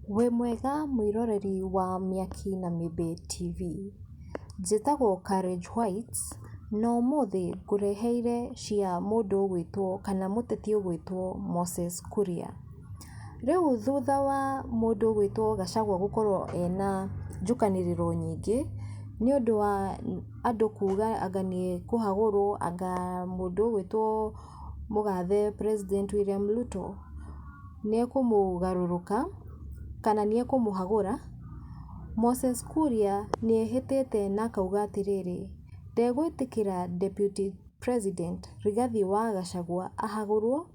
Wĩ mwega mwĩroreri wa Mĩaki na Mĩmbĩ TV, njĩtagwo Courage White na ũmũthĩ ngũreheire cia mũndũ ũgwĩtwo kana mũteti ũgwĩtwo Moses Kuria. Rĩu thutha wa mũndũ ũgwĩtwo Gachagua gũkorwo ena njũkanĩrĩro nyingĩ, nĩ ũndũ wa andũ kuga anga nĩ ekũhagũrwo, anga mũndũ ũgwĩtwo mũgathe President William Ruto nĩ ekũmũgarũrũka kana nĩ ekũmũhagũra, Moses Kuria nĩ ehĩtĩte na akauga atĩrĩrĩ, ndegwĩtĩkĩra Deputy President Rigathi wa Gachagua ahagũrwo,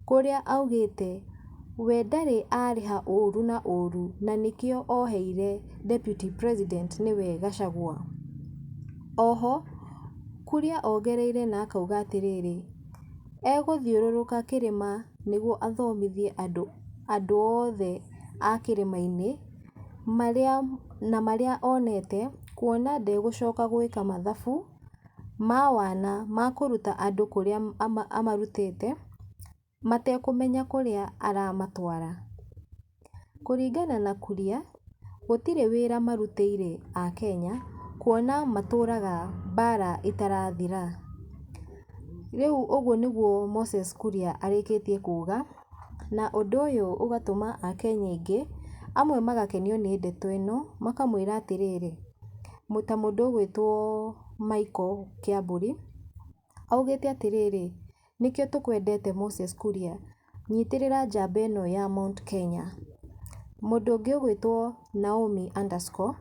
kũrĩa augĩte we ndarĩ arĩha ũru na ũru na nĩkĩo oheire Deputy President nĩwe Gachagua. Oho, Kuria ongereire na akauga atĩrĩrĩ, egũthiũrũrũka kĩrĩma nĩguo athomithie andũ andũ othe a kĩrĩma-inĩ marĩa na marĩa onete, kuona ndegũcoka gwĩka mathabu ma wana ma kũruta andũ kũrĩa amarutĩte matekũmenya kũrĩa aramatwara. Kũringana na Kuria, gũtirĩ wĩra marutĩire akenya kuona matũraga mbara ĩtarathira. Rĩu ũguo nĩguo Moses Kuria arĩkĩtie kuga, na ũndũ ũyũ ũgatũma akenya aingĩ, amwe magakenio nĩ ndeto ĩno, makamwĩra atĩrĩrĩ, ta mũndũ ũgwĩtwo Michael Kĩambũri, augĩte atĩrĩrĩ, nĩkĩo tũkwendete Moses Kuria, nyitĩrĩra njamba ĩno ya Mount Kenya. Mũndũ ũngĩ ũgwĩtwo Naomi underscore,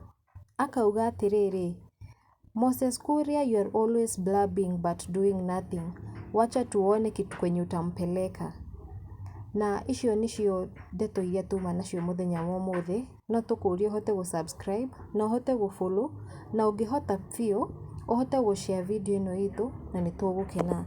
akauga atĩrĩrĩ, "Moses Kuria, you are always blabbing but doing nothing. Wacha tuone kitu kwenye utampeleka." Na icio nĩcio ndeto iria tuma nacio mũthenya wa ũmũthĩ, no tũkũrie ũhote gũ subscribe na ũhote gũ follow na ũngĩhota biũ ũhote gũ share video ĩno itũ na nĩ tũgũkena.